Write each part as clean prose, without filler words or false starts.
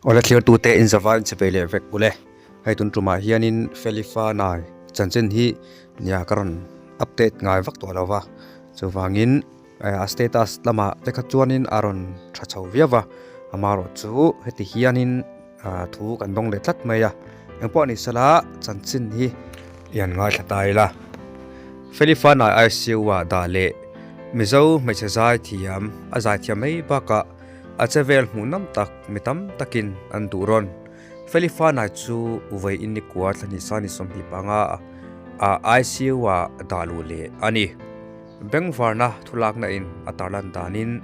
Awle thlirtute in zavai in che ve leh vek ule. Hei tun tumah hianin Felifa nai chanchin hi nia ka rawn update ngai vak tawh lo va. Chuvangin a status lamah te kha chuanin a rawn tha chho viau va. Amaherawhchu heti hianin thu kan dawng leh tlat mai a. Engpawh ni sela chanchin hi i han ngaithla ta ila. Felifa nai ICU ah dah leh Mizo hmeichhe zaithiam a zaithiam mai bakah A che vel hmuh nam tak mi tam takin an duh rawn. Felifana chu uvei in nikua thla hnih sani 25 ah ICU ah dah luh leh a ni. Bengvarna thulakna in a tarlan danin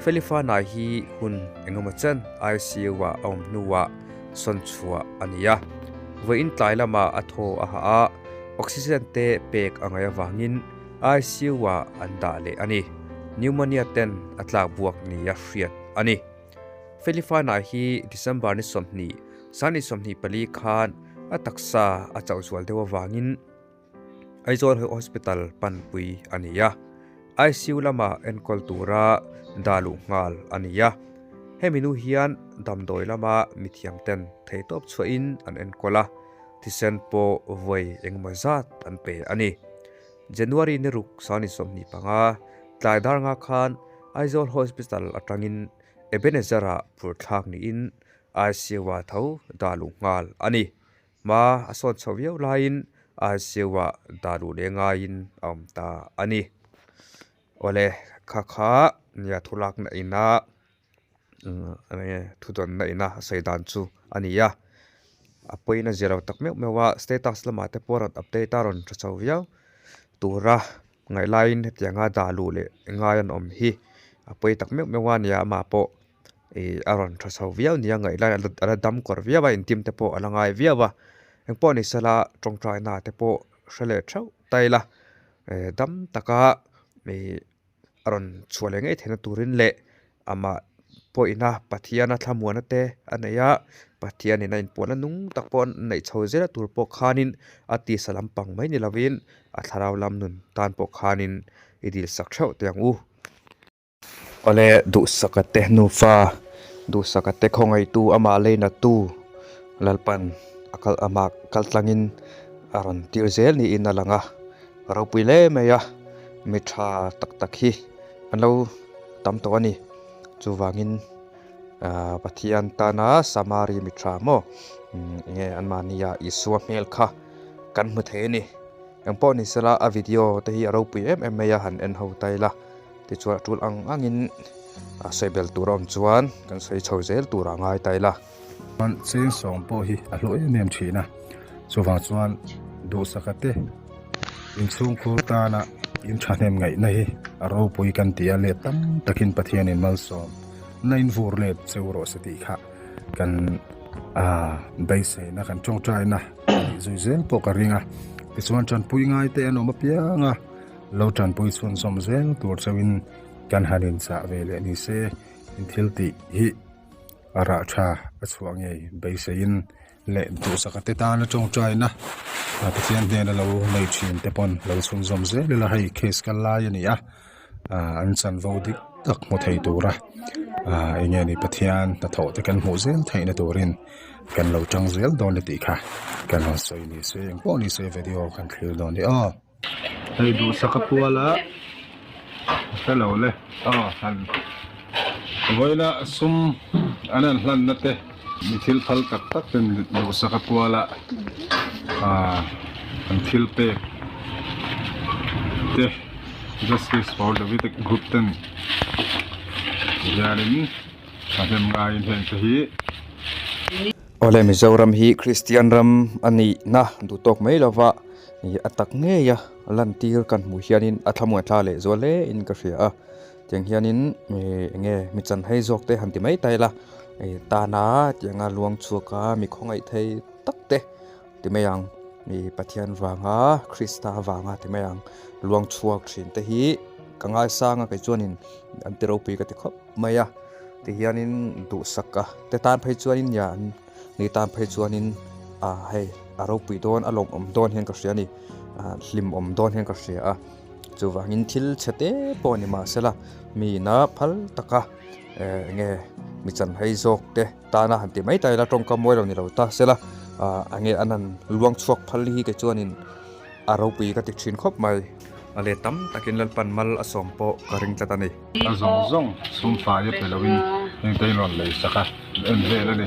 Felifana hi hun engemaw chen ICU ah a awm hnuah sawn chhuah a ni a. Vawiin tlai lamah a thaw a hah a, oxygen te pek a ngaih avangin ICU ah an dah leh a ni. Pneumonia ten a tlak buak nia hriat a ni. Felifana hi December ni 20, sani 24 khan a taksa a chauh zual deuh avangin Aizawl Hospital panpui a ni a. ICU lama enkawl tura dah luh nghal a ni a. Hemi nu hian damdawi lama mithiam ten theihtawp chhuahin an enkawl a, thisen pawh vawi engemaw zat an pe a ni. January ni ruk sani 25, tlai dar nga khan Aizawl Hospital atangin Ebenezer-ah phur thlak niin ICU-ah tho dah luh nghal a ni. Hma a sawn chho viau laiin ICU-ah dah luh leh ngaiin a awm ta a ni. Awle, kha kha nia thulakna ina enge thudawnna ina a sawi dan chu a ni a. A pawhin a zir lo tak meuh meuh a, status lamah te pawh a rawn update a, rawn tha chho viau tura ngaih laiin hetianga dah luh leh ngai an awm hi a pawi tak meuh meuh a nia amah pawh ih a rawn tha chho viau nia ngaih lai a la dam kawr viau a intim te pawh a la ngai viau a engpawh ni sela tawngtaina te pawh hre leh theuh ta ila dam taka ih. a rawn chhuah leh ngei theihna turin leh amah pawhina Pathiana thlamuana te a nei a, Pathianin a inpuahna nung tak pawh a neih chho zel a tur pawh khanin a tisa lampang mai ni lovin a thlarau lam nun tan pawh khanin i dil sak theuh teh ang u. Awle duhsaka te nufa, duhsaka te khawngaihtu amah leinatu Lalpan a kal amah kal tlangin a rawn tir zel niin a lang a. Ropui hle mai a, mi tha tak tak hi an lo tam tawh a ni. Chuvangin ahh Pathian tana Samari mi tha maw eng nge anmahnia Isua hmel kha kan hmu thei a ni. Engpawh ni sela a video te hi a ropui em em mai a han en ho ta ila tichuan a tul ang angin a sawi bel tur a awm chuan kan sawi chho zel tur a ngai ta ila. Chuan cheng sawm pawh hi a hlawh em em thin a, chuvang chuan duhsaka te inchhungkhur tana in thahnem ngaihna hi a ropui kan ti a, let tam takin Pathianin malsawm na in vur let cheu rawh se tih kha kan ah beiseina kan tawngtaina a nih zui zel pawh ka ring a, tichuan tanpui ngai te an awm apiang a, lo tanpui chhunzawm zel tur chauhin kan han inchah ve leh ni se in thil tih hi. A rah tha a chhuah ngei beiseiin leh duhsaka te tana tawngtaina Pathian hnena lo nei thin te pawn lo chhunzawm zel ila hei case kal lai a ni a ah an chanvo dik tak hmu thei tura ah eng nge ni Pathian hnathawh te kan hmuh zel theihna turin kan lo tang zel dawn a tih kha kan rawn sawi ni se engpawh ni se video kan thlir dawn a ni aw. Hei duhsaka puala hrelo le aw han vawiina sum an han hlanna te mi thil phal tak tak ten duhsaka puala ah an thil pek te justice for David group ten hianin thahnem ngaiin heng te hi. Awle Mizoram hi Kristian ram a nihna duh tawk mai lova Ih a tak ngei a lantir kan hmuh hianin a thlamuan thla leh zual hle in ka hria a tiang hianin ih eng nge mi chan hei zawk te han ti mai ta ila ih tana tianga luang chhuak a mi khawngaih thei tak te ti mai ang ih Pathian vanga Krista vanga ti mai ang luang chhuak thin te hi ka ngaisang a kei chuanin an ti ropui ka ti khawp mai a ti hianin duhsak a te tan phei chuanin nia an. Ni tan phei chuanin ah hei a ropui dawn a lawmawm dawn hian ka hria a ni ah hlimawm dawn hian ka hria a chuvangin thil chhe te pawh ni mahsela mi ina phal taka eh eng nge Mi chanhai zawk te tana han ti mai ta ila tawngkam mawi lo ni lo ta sela ah enge an han luang chhuak phal hi kei chuanin a ropui ka ti thin khawp mai. A let tam takin Lalpan mal a sawm pawh ka ring tlat a ni. A zawng zawng sum fai a pe loin hengte in rawn lei sak a, en vel a ni.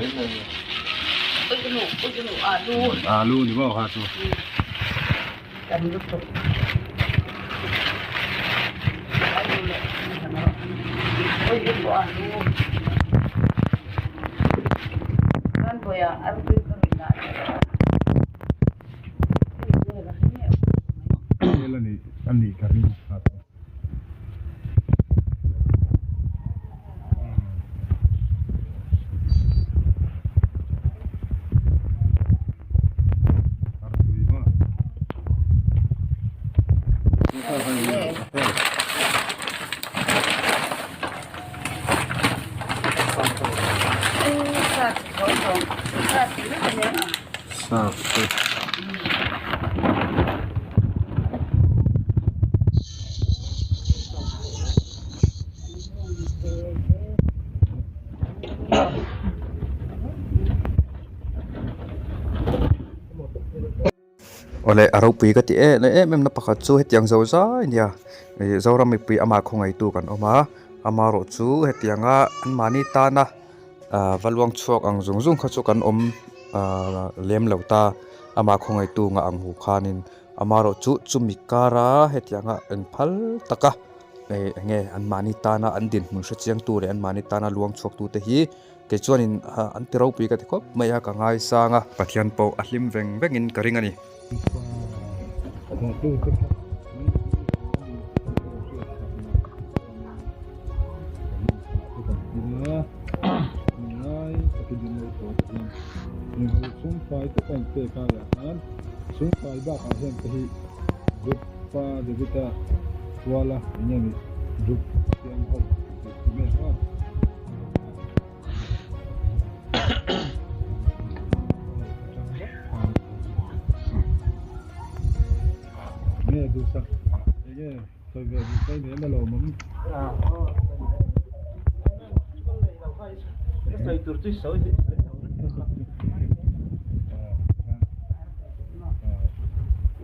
Alu ni maw kha chu. Vel a nih a nih ka ring kha chu. Awle a ropui ka ti em em em na pakhat chu hetiang zo zai nia ih Zoram mipui amah khawngaihtu kan awm a amaherawh chu hetianga anmahni tana ah va luang chhuak ang zung zung kha chu kan awm ah lem lo ta amah khawngaihtu ngah ang hu khanin amaherawh chu chumi kara hetianga engphal taka ih eng nge anmahni tana an dinhmun hre chiang tu leh anmahni tana luang chhuak tu te hi kei chuanin an ti ropui ka ti khawp mai a ka ngaisang a. Pathian pawh a hlim veng vengin ka ring a ni.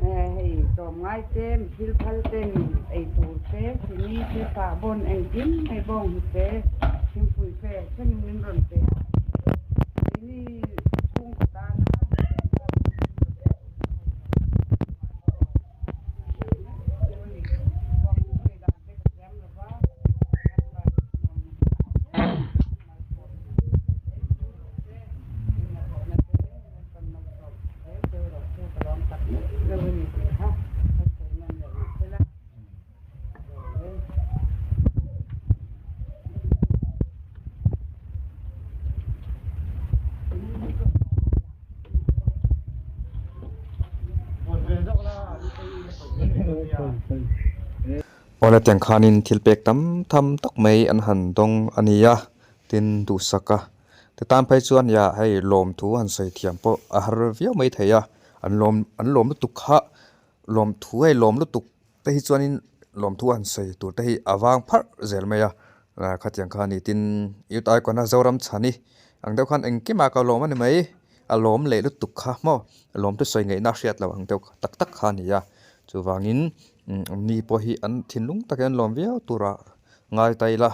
Hei tlawmngai te thil phal te ei tur te chini te sahbawn engkim mai bawng hi te thingpui fe thlengin min rawn pe a keini chhungkaw tana Awle tiang khanin thil pek tam tham tak mai an han dawng a ni a tin duhsak a ti tan phei chuan nia hei lawmthu han sawi thiam pawh a har viau mai thei a an lawm an lawm lutuk kha lawmthu hei lawm lutuk te hi chuanin lawmthu han sawi tur te hi a vang pharh zel mai a khatiang kha a ni tin youth icon a Zoram chhani ang deuh khan engkimah ka lawm a ni mai a lawm leh lutuk kha maw lawm te sawi ngaihna a hriat loh ang deuh tak tak kha a ni a chuvangin mi pawh hi an thinlung takin an lawm viau tura ngai ta ila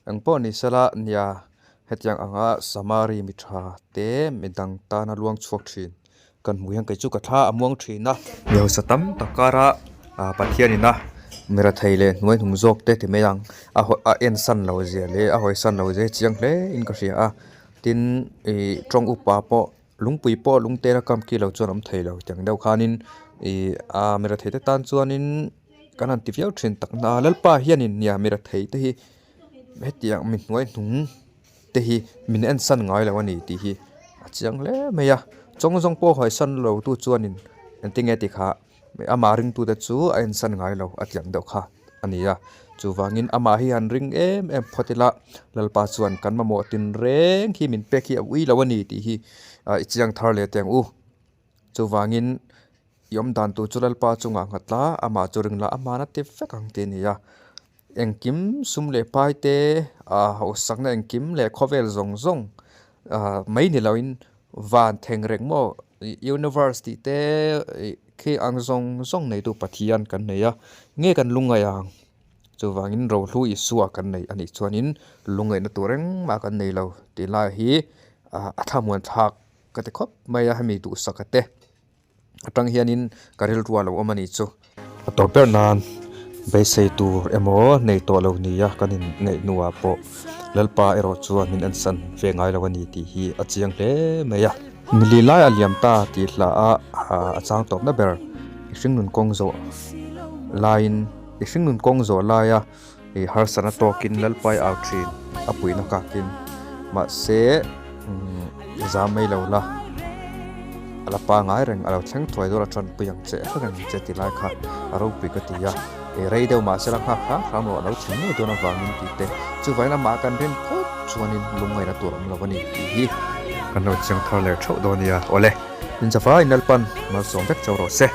eng pawh ni sela nia hetiang anga Samari mi tha te midang tana luang chhuak thin. Kan hmuh hian kei chu ka thla a muang thin a. Mi hausa tam tak kara ah Pathian ina mi rathei leh hnuai hnung zawk te ti mai ang a haw a en san lo zia leh a hawi san lo zia hi chiang hle in ka hria a tin ih tawng upa pawh lungpui pawh lungte a kam ki lo chuan a awm thei lo tiang deuh khanin ih a mi rathei te tan chuanin kan han ti viau thin tak na a Lalpa hianin nia mi rathei te hi hetiang mi hnuai hnung. te hi min en san ngai lo a ni tih hi a chiang hle mai a chawng zawng pawh hawi san lo tu chuanin engtinge tih kha amah ringtute chu a en san ngai lo a tih ang deuh kha a ni a chuvangin amah hi han ring em em phawt ila Lalpa chuan kan mamawh tinreng hi min pek hi a ui lo a ni tih hi i chiang thar leh teh ang u chuvangin i awm dan tur chu Lalpa chungah nghat la amah chu ring la amahna ti vek ang tih a ni a. Engkim sum leh pai te, hauhsakna engkim leh khawvel zawng zawng mai ni loin van theng reng maw universe tih te khi ang zawng zawng neitu Pathian kan nei a, nge kan lungngaih ang? Chuvangin rohlu Isua kan nei a nih chuanin lungngaihna tur engmah kan nei lo tih lai hi a thlamuan thlak ka ti khawp mai a, hemi duhsaka te atang hianin ka rilru a lo awm a nih chu. A tawp ber nan beisei tur emaw nei tawh lo nia kan inngaih hnuah pawh Lalpa erawh chuan min ensan ve ngai lo a ni tih hi a chiang hle mai a. Mili lai a liam ta tih hla a a chang tawpna ber i hringnun kawng zawh laiin i hringnun kawng zawh laia i harsatna tawkin Lalpai au thin a puihna kakin mahse zam mai lo la a la pangai reng a lo thleng thuai dawn a tanpui ang che reng ang che ti lai kha a ropui ka ti a e rei deuh mahse la nghak hram hram rawh a lo thleng ngei dawn avangin tih te chuvangin amah kan rin phawt chuanin lungngaihna tur awm lo a ni tih hi kan lo chiang thar leh theuh dawn nia awle inchafaiin Lalpan malsawm vek chauh rawh se.